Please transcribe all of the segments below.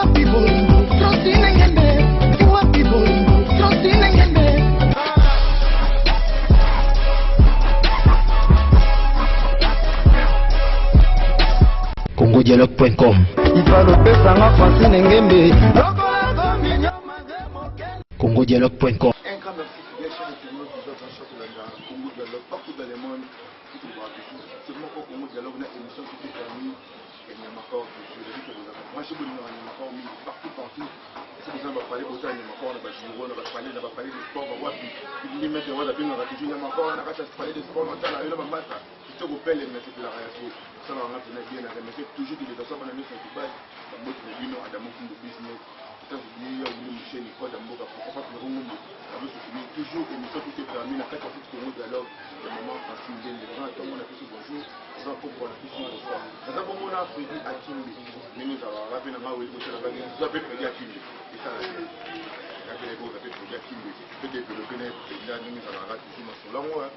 Wapi bolingo Francine Ngembe Wapi bolingo Francine Ngembe congodialogue.com Ifalopesanga Francine Ngembe congodialogue.com Un grand merci, fidèle chers internautes, nous avons chaque Landa, Congo Dialogue, partout dans le monde, tout le monde, c'est mon Congo Dialogue, une émission qui est permis, et Nyamakor, je le dis que vous avez branché Nyamakor, partout, partout, si vous avez parlé, vous avez Nyamakor, on va jouer, on va parler, on va parler de sport, on va voir, il dit, mais on va bien, on va toujours Nyamakor, on va parler de sport, on va aller, on va mettre, kitoko pele mais sepelaka ya trop osalaka nga mpena bien na remercie toujours délégation bana nyonso ya dubai bambote na bino adamo kumbu business sans oublier ya wili michel nicole ya mboka pourquoi pas pierrot ngumbu nazo soutenir toujours émission tout est permis na kati ya foot congo dialogue ya maman francine ndende naza na ntongo na biso bonjour naza na pokwa na biso bonsoir naza bongo na fredi akimbe ndenge ezalaka mpe na ngai weli kosala ngai eza mpe fredi akimbe esala te nakele koza mpe fredi akimbe mpe developpe na ye mpenza ndenge ezalaka toujours masolo yango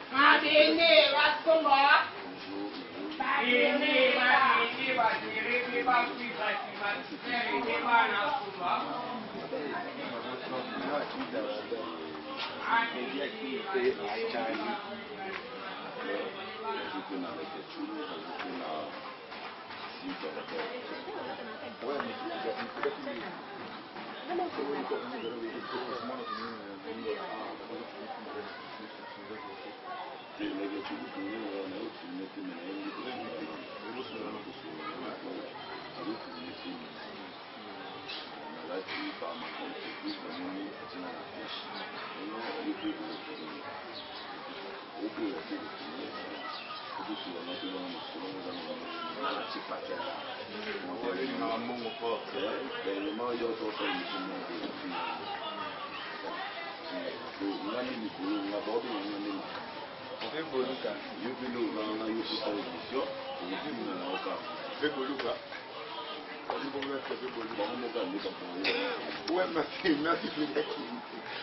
Ouais, merci, merci Frédéric.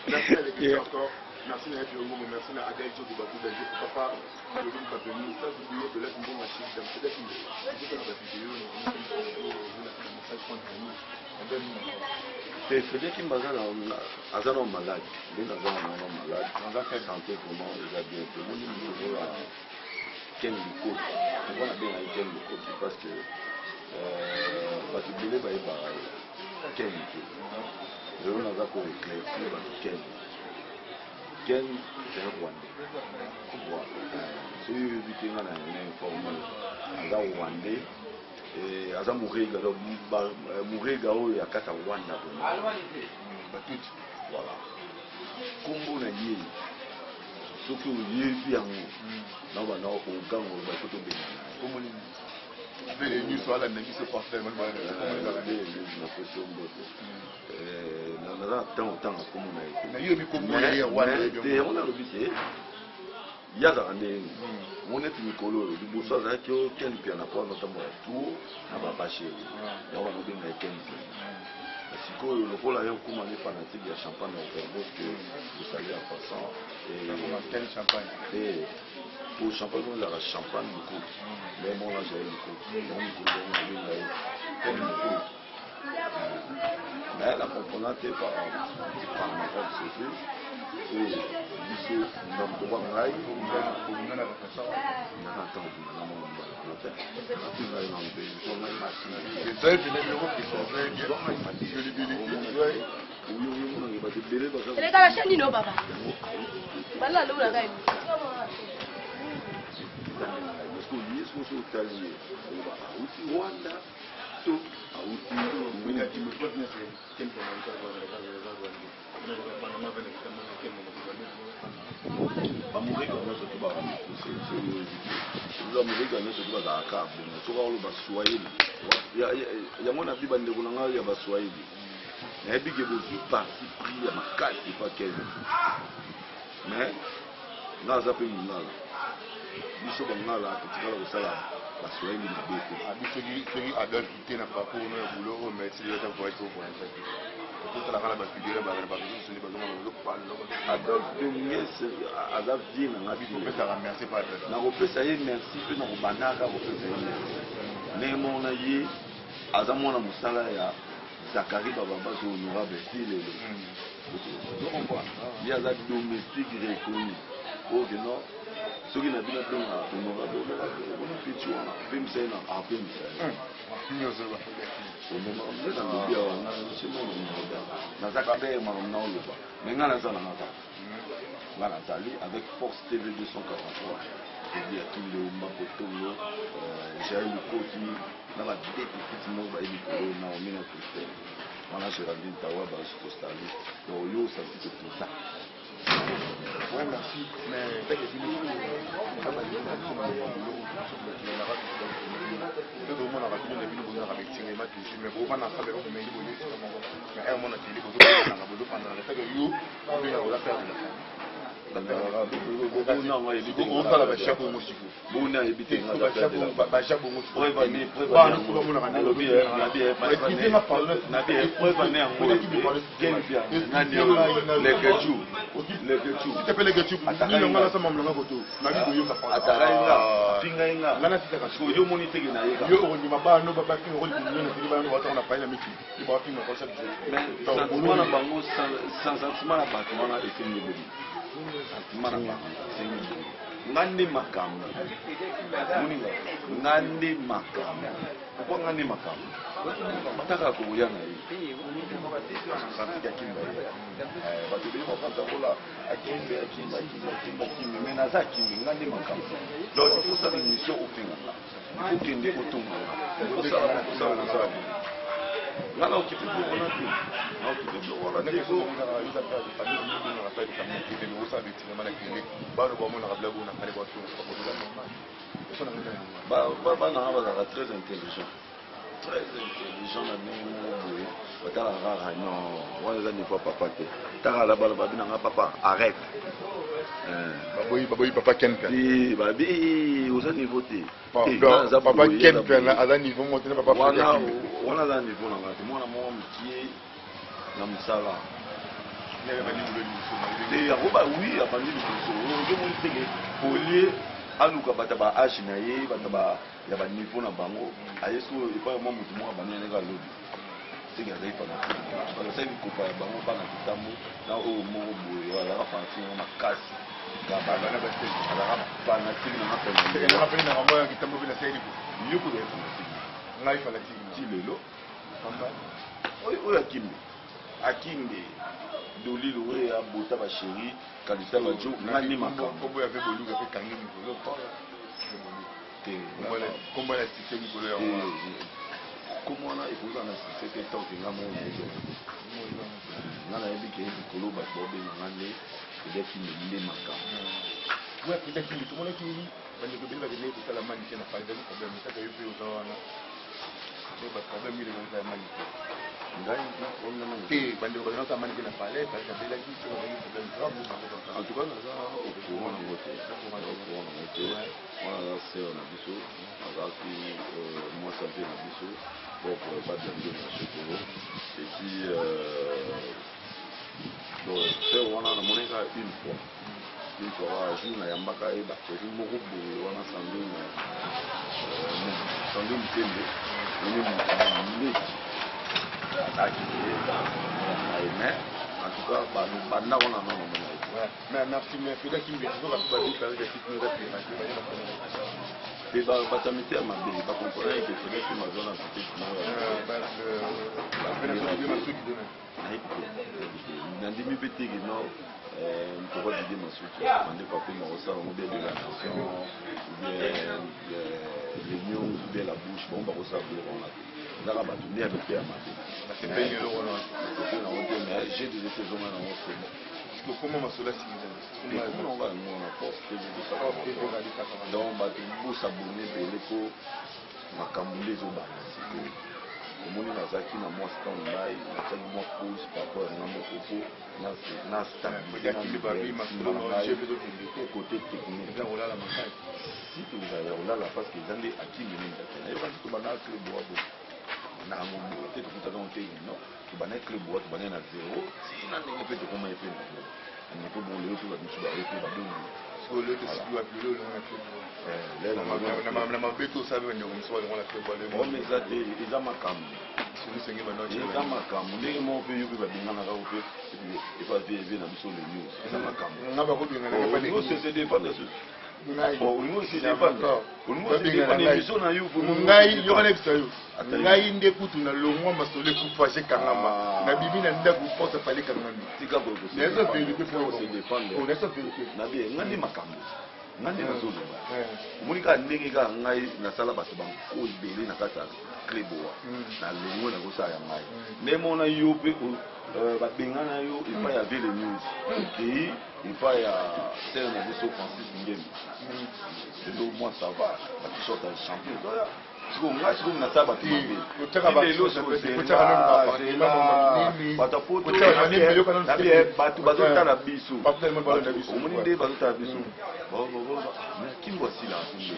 Merci à l'équipe encore. Merci à Pierre Ngomo, merci à Adèle Djogo Bakou Belgique, papa, Claudine Babeni, sans oublier de l'être bon machine, dans peut-être une vidéo, te Frédéric Kimba aza na malade ndenge aza na na malade santé vraiment eza bien te omoni lisolo ya Ken Lukoki pourquoi nabenga ye Ken Lukoki parce que bato ebele bayebaka ye Ken te lelo naza ko éclaircir bato Ken Ken c'est un Rwandais soki oyebi te nga na informe aza Rwandais aza murega murega oyo ya kati ya Rwanda Batutsi voilà nkombo na ye soki oyebi yango na banda okoganga oloba ifo tobengana ye nyonso alanda biso parfait napesi yo mbote naza na ntango otanga nkombo na ye te yango nalobi te ye azalaka ndenge ngo neti mikolo oyo liboso azalaki o Ken Mpiana po azotambola tour na babasheri yango banobenga ye Ken Mpiana sikoyo lokola ye okóma ne fanatique ya champagne ya Overdose que osali en passant te po champagne oyo ezalaka champagne lukoki mais mona jaye lukoki yango mikolo bango nabenga ye Ken Lukoki mais na comprendre te par ma grande surprise oyo biso na moto kwa ngai naza ntango bunda na mwana mobali kuna te ati ngai na mpe zwa ngai masi bato ebele elekala chaîne nini o papa bala lola ngai parce que ye soki otali ye oloba auti Rwanda to auti bamurega nyonso to bamurega nyonso to bazalaka bongo soki oloba swahili yango na bi bandeko na ngai ya baswahili nayebi ke bozwi parti pris ya makasi epa Ken mais nga aza mpe mongala biso bangala totikala kosala baswahili mabe te soki Adolphe te na parcours no ya boulot oyo mais soki ata voyage to voyage totalaka na bavideo na bareseau bazonga bazopanda Adolphe Dominguez aza vie na nga opesaka merci pa Adolphe nakopesa ye merci mpe nakobandaka kopesa ye merci ndenge moko na ye aza mwana mosala ya Zacharie Bababaswe honorable ti lelo. Ozo comprendre? Ye aza domestique reconnu. Oyo ke non soki na bino abenga honorable honorable omoni petit wana apemisa ye na apemisa ye. Omema nde nalobi awa nga c'est mon honorable. Naza clair makambo naoloba. Mais nga naza na nga kaka. Nga nazali avec Force TV 243. Ebi ya Kindeumba Kotongo, Jael Lukoki, na ba deux petites moko baye likolo Naomi na Christelle. Wana Geraldine Tawa ba Tostali. Donc yo osanti que toza. Ouais, merci. Mais t'as que bino ça va dire que tomonaka bino na bino bozalaka betingema toujours mais bovanda ensemble bomeli boye esika moko mais heure mona tele bozopanzana bozopanzana seke yo obenga oza père de la famille osala bacha bongo sikoyo bacha bongo bana soki bamonaka yo okondima bana bafinga na pai na miki Sentiment na bango, sentiment na bato wana esengi bomi. Sentiment na bango esengi bomi. Nga nde makambo. Moninga, nga nde makambo. Pourquoi nga nde makambo? Taka koya na ye. Santi akimba ye. Bato ebele bakanisa kola akimbe, akimbe, akimbe, akimbe, akimbe. Mais naza akimbe, nga nde makambo. Donc il faut sala émission ofinga nga. Okende otonga osala osala osala nga na okipe biloko wana te, na okipe biloko wana te. Bana nga bazalaka très intelligent, très intelligent na ndenge moko boye, batalaka kaka non, wana eza niveau ya papa te. Taka la bana babi na nga papa arrête. Baboyi, baboyi papa Ken Mpiana. Te, babi oza niveau te. Papa Ken Mpiana aza niveau moko te na papa Wana wana aza niveau na nga te, mwana moko mokie na mosala te yango ba oui abandi liboso. Ozomoni teke olie aluka bato ya ba age na ye, bato ya ba niveau na bango, aye soki epai mwa motu moko abandi ndenge alobi seke azali fanatique, asali likopa ya bango bana kitambo na oyo moko boye azalaka fanatique yango makasi, azalaka fanatique nanga. Yo kozali fanatique? Ngai fanatique ti lelo. Oyo akimbe akimbe dolilo oyo abota bachéri kalisa bajo, nga nde makambo. Kombo ya boluka mpe kangi mikolo te. Kombo ya succès mikolo yango. Kombo wana ekozala na succès te tant que nga moko nayebi yango te. Nga nayebi ke likolo bato baobenga nga nde ezaki nde makambo. Ouais, peut-être que tomonaki bandeko ebele bakendeki kosala manike na Paris, ezali problème kaka yo mpe oza wana, baproblème mingi kozala manike. Ngai na problème na manike te, bandeko bazala kosala manike na palais, parce abelaki so bazalaki problème grave. En tout cas naza au courant nango te, au courant nango te. Wana aza sœur na biso, azalaki mwasi mpe na biso propre babiange na Sokolo. Et puis donc sœur wana namoni kaka une fois, une fois kaka jour nayambaka ye bachéri moko boye wana, Sandrine, Sandrine Tembe ene motu leki azalaki ye. Mais en tout cas banda wana nano namona ye. Mais merci, mais Frida Kimbe, tozoka mpe babika avec site noza pirate. Mpe bato ya mitema mabe bakomprendre ke Frida Kimbe aza na vitesse moko nayebi te, nayebi te. Nandimi mpe teke no moto Didie Masuki bandeko apema kosala yango bien de la nation ou bien les news ou bien la bouche, bango bakosala biloko wana te. Ezaka bato nde ya mitema mabe. Nasepeli eloko wana. Nasepeli nango te, mais j'ai des essais ezonga nango, c'est bon. Kokoma masolo ya sikisa. Ekoma nango yango wana Force TV. Donc bato bosabone ebele mpo makambo nde ezobanda sikoyo. Omoni nazalaki na mwa stand by, natiaki mwa pause par rapport ya nga moko mpo na stabiliser côté technique. Si tozala ya kolala parce que eza nde akimi nini kaka nayebaki tobanda club wa bo na yango boye te, tokutaka ngo te. Non, tobandaki club wa, tobandaki na zéro ntina ndenge mpe tokoma ye mpe na niveau bon. Lelo mpe bato mosusu baye mpe babongi. Sikoyo tosuki wapi? Lelo olongo na club? Na mabe to osala bandeko mosusu balongo na club? Problème eza te, eza makambo. Senge. Eza makambo ndenge moko mpe yo mpe babenganaka yo mpe epa vie na biso le news, eza makambo. Nga bakobengana? Olingo se défendre, olingo se défendre, olingo se défendre émission na yo. Ngai yoka, nayebisa yo, ngai nde kutu nalongwa, masolo ekufa, ekangama, nabimi na ndako, porte fale ekangami. Tika. Nayeso vérité. Se défendre. Nayeso vérité. Nabi nga nde makambo, nga nde nazoloba. Omoni kaka ndenge kaka ngai nasala bato banko ebele na kati ya Cleboa, nalongwe, nakosala ya ngai. Nde mona yo mpe babengana yo epai ya Vele News, okei epai ya sere na biso Francis Ngembi. Lelo mwa ça va, ba-t-shirt ya champion ezoya. Sikoyo ngai sikoyo nasala bato mabe lelo, bato ya poto, bato bazotala biso. Omoni nde bazotala biso, kimbo asila nde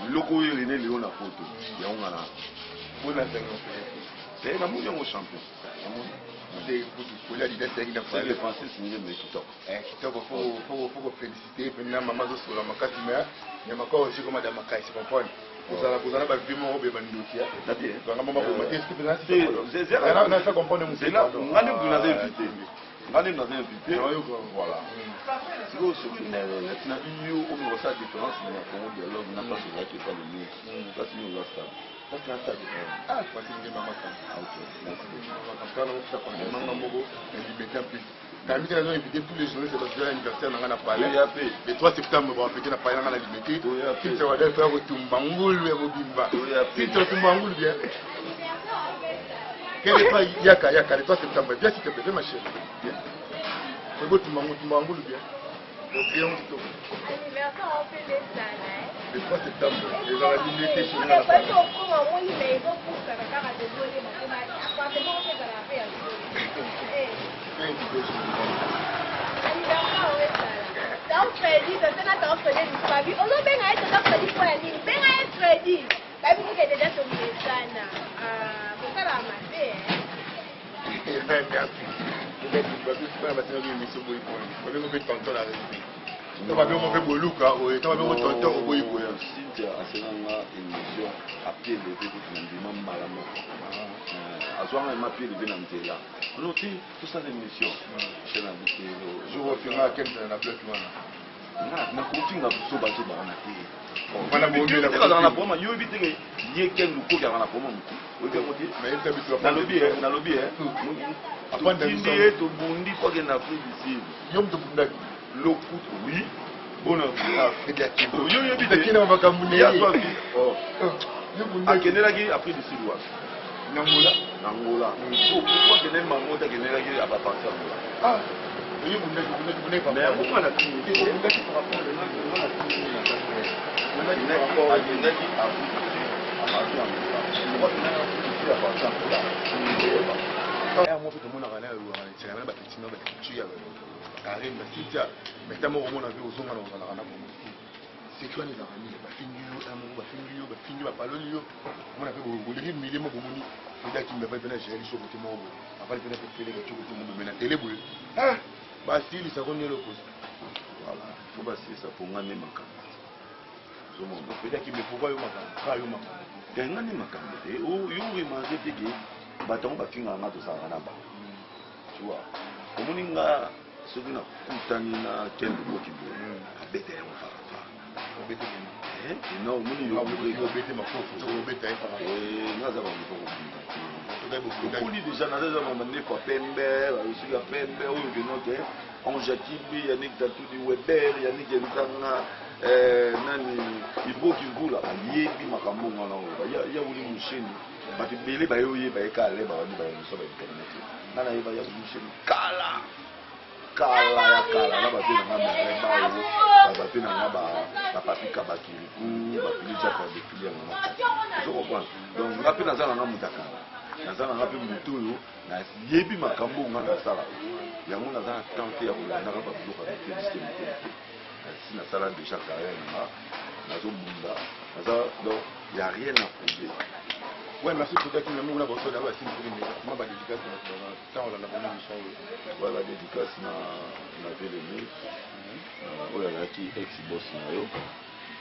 biloko oyo Rene Leo na poto yango nga na te, namoni yango champion. Seke Francis Ngembe kitoko. Kitoko, faut koféliciter mpena mama, azosola makasi, mais nyamaka oyo ekoma da makasi, comprendre, kozala kozala bavie moko boye, bandoki banga mama boma te. Nasa comprendre. Nga nde mutu naza invité, nga nde naza invité, voilà. Sikoyo soki neti na biyo oyo kosala différence na Congo Dialogue na place ozalaki epa le news, place nini oza stable? Place na stable. Ah, Francis Ngembe, makambo. Ok, merci. Makambo moko na liberté. En plus kami te, nazo invité tous les journalistes bazoya anniversaire na nga na palais le 3 septembre. Bafêter na palais na nga na Liberté. Titre wadal fa kotumba ngulu ya mobimba, titre tumba ngulu bien. Quel est pas yaka yaka le 3 septembre, viens s'il te plaît, viens ma chérie, viens. Faut tumba ngulu, tumba ngulu bien. Donc yango kitoko. Le 3 septembre ezala Liberté chez nga na palais. Okoma omoni, me ezopusana kaka, tozolema te, appartement mpe ezalaka mpe ya solo. Anniversaire oyo ezala Tao Fredi, totena Tao Fredi babi ozobenga ye Tata Fredi mpo ya nini? Benga ye Fredi, babi kuke deja tomesana kosala mabe. Merci. Babi basengaki émission boyi, babengo mpe tonton na respect to babengo mpe boluka oyo to babengo tonton oboyi boya. Cynthia asalanga émission à pied levé, kutu na ndima mbala moko. Azwanga ema pied levé na nzela, ono ti tosala émission chaîne na biso. Jour ofinga akendela na bloc wana? Nakofinga zobazoba wana te. Wana bomela. Azalaka na problème, yo oyebi teke ye Ken Lukoki azalaka na problème motu, oyebi yango te. Nayebisa biso. Nalobi, nalobi, totindi ye, tobundi po akende na Afrique du Sud. Yo moto obundaki? Lokutu, oui, bona yo oyebi te. Akenda makambo na ye. Akendelaki Afrique du Sud wapi? Na Angola. Na Angola. Pourquoi akende mango te? Akendelaki abaparti Angola. Ah, oyo bundaki, bundaki, bundaki. Mais yango nga na tuni. Obundaki par rapport. Akendaki Afrique du Sud à partir Angola. Pourquoi akendaki Afrique du Sud à partir Angola? Ya moko tomonaka na elwaka na bapetina baculture ya Karine Basintia, mais ta moko omona mpe ozonga na ozalaka na bongo secret wana ezalaka nini? Bafingi yo ya moko, bafingi yo, bafingi, bapaloli yo, omona mpe bolingi milie mo, bomoni Fredi Akimbi avali mpe na Jael Soko te moko boye, avali mpe na Pefeleka Coko te moko boye na tele boye, basilisako nde eloko. Voilà, faut basilisa mpo nga nde makambo. Ozomona? Fredi Akimbi, pourquoi yo makambo ka yo makambo? Te, nga nde makambo te. Yo remarque te ke bato yango bafingaka nga, tozalaka na bango, tu vois. Omoni nga soki nakutani na Ken Lukoki boye, abeta yango farafara. Non, omoni yo? Obete makofi, obeta ye. Nga aza bango kobunda. Okoli déjà, naza eza bandefu ya pembe, basuki ya pembe oyo keno te. Ange Akimbi, Yannick Tatudi Weber, Yannick Elukanga, nani, Iboki Mvula, bayebi makambo ngana oyo ya wuli musheni. Bato ebele baye oyeba ye kala, babandi baémission ba internet. Nga nayeba ya wuli musheni kala kala ya kala na bape na nga Merlin Bao, bape na nga bapapi Kabakiriku, bapili Jaka defili ya mama, ozo comprendre. Donc nga mpe naza na nga moto ya kala, naza na nga mpe moto oyo nayebi makambo nga nasala yango. Naza na temps te ya kolandaka babiloko ya mike mike mike mike. Si nasala déjà carrière na nga, nazobunda, naza, donc y a rien à prouver. Ouais, merci. Peut-être que nous avons besoin d'avoir une Dédicace na bato baza ntango olanda bango émission oyo. Voilà, dédicace na na Vélemi oyo azalaki ex boss na yo.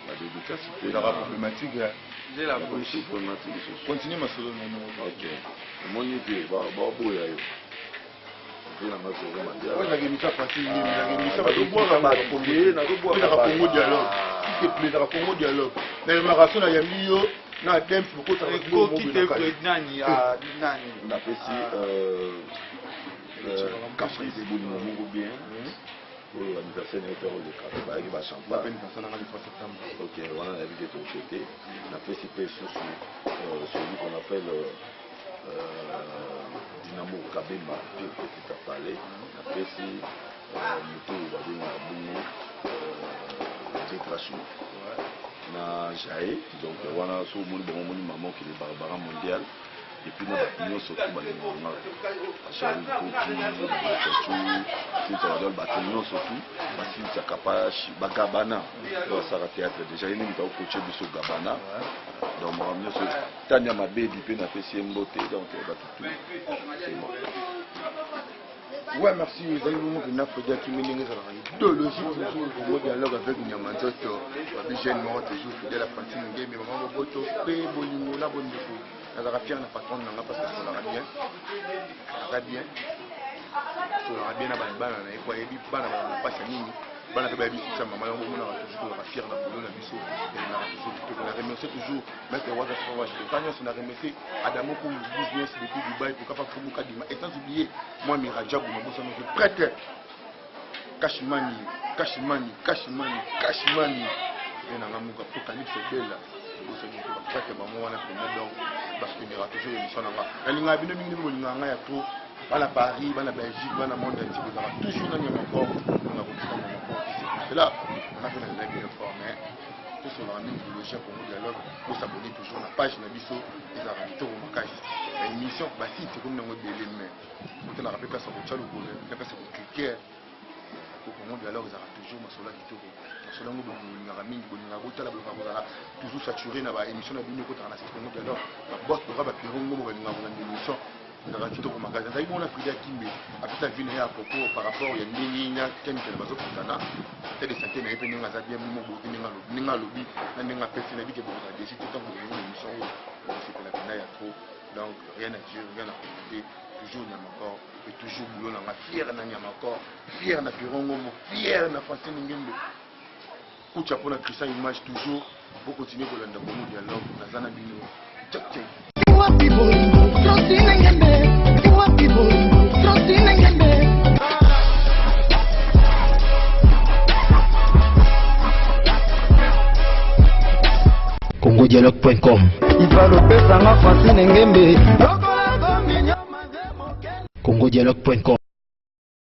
Ba dédicace mpe ezalaka problématique ya nzela gauche. Problématique lisusu. Continue masolo nano. Ok, omoni te baboya yo mpe na nga Zozo Mandiala. Oyo ezalaka émission ya Francine Ngembe, ezalaka émission Nazobwaka bato te, nazobwaka ezalaka bato. Congo Dialogue, s'il te plaît, ezalaka Congo Dialogue. Na remarcation na yambi yo na Dems bokotaka Ekoki te Fred nani ah, nani. Napesi Caprice bolingo moko bien oyo anniversaire na ye te koleka bayaki ba champagne. Anniversaire na nga le 3 septembre. Ok, wana nayebi te tofete. Napesi mpe susu celui qu'on appelle Dynamo Kabemba pire petit à palais. Napesi moto oyo babengaka bongo Degrachou na Jae. Donc wana so omoni bango, omoni mama okende Barbara mondial. Et puis na bato nyonso tu balingaka nga, Jael Koki, Bakochu Sinsa, bato nyonso tu basilisaka pashi bagabana oyo asalaka théâtre déjà, ye nde moto akokoche biso gabana. Donc makambo nyonso tania mabebi mpe napesi ye mbote. Donc bato tu, c'est bon. Ouais, merci. Ezali bongo mpenza Fredi Akimi ndenge ezalaka idéologie toujours Congo Dialogue avec Nyama Nzoto babi jeune moko toujours fidèle à Francine Ngembe, mama boboto mpe bolingo na bondeko. Nazalaka fier na patron na nga parce que asolaka bien, aza bien, asolaka bien na bana na ye po ayebi bana bazala na mpasi ya nini, bana mpe bayebi susi ya mama. Yango bomonaka toujours tozalaka fier na boulot na biso, elingaka toujours kitoko. Na remercie toujours maître Waza Fawashita nyonso, na remercie Adamo Kumbu business depuis Dubai, pourquoi pas Fumu Kadima, et sans oublier moi Mirajabu Mabosano prêtre Kashimani, Kashimani, Kashimani, Kashimani mpe nanga moko Apocalypse Bela bosani mpe baprêtre bango wana mpenza. Donc basoutenira toujours émission na nga. Nalingaka bino mingi, ndenge bolingaka ngai ya trop, bana Paris, bana Belgique, bana monde entier, bozalaka toujours na Nyama Corps mpona kotika Nyama Corps. C'est pour cela nanga mpe nalela bino fort, mais tosolaka mingi idéologie ya Congo Dialogue. Bosabonner toujours na page na biso, ezalaka kitoko makasi. Baémission, basite ekomi nango ebele, mais otalaka mpe place ya kotya lokolo na place ya kocliquer po Congo Dialogue ezalaka toujours masolo ya kitoko. Masolo yango bolingaka mingi, bolingaka botala, bolingaka kozala toujours saturé na baémission na bino ekotaka na site Congo Dialogue. Babos loka bapero ngombo balingaka kolanda émission, ezalaka kitoko makasi. Nazali bongo na Fredi Akimbe, apesa vie na ye ya propos par rapport ya ndenge na Kenkele bazokutana te de santé na ye mpe ndenge aza bien mimo boki, ndenge alobi na ndenge apesi. Nayebi ke bokozala déçu te ntango bolingo na émission oyo, bokosepela mpenza ya trop. Donc rien à dire, rien à commenter, toujours Nyama Corps et toujours boulot na nga. Fier na Nyama Corps, fier na Pirongomo, fier na Francine Ngembe kucha mpona Christian Image. Toujours bokontinue kolanda Congo Dialogue, naza na bino. Tchak tchak. Wapi bolingo Francine Ngembe, wapi bolingo Francine Ngembe. congodialogue.com. Ivalopesanga Francine Ngembe. congodialogue.com.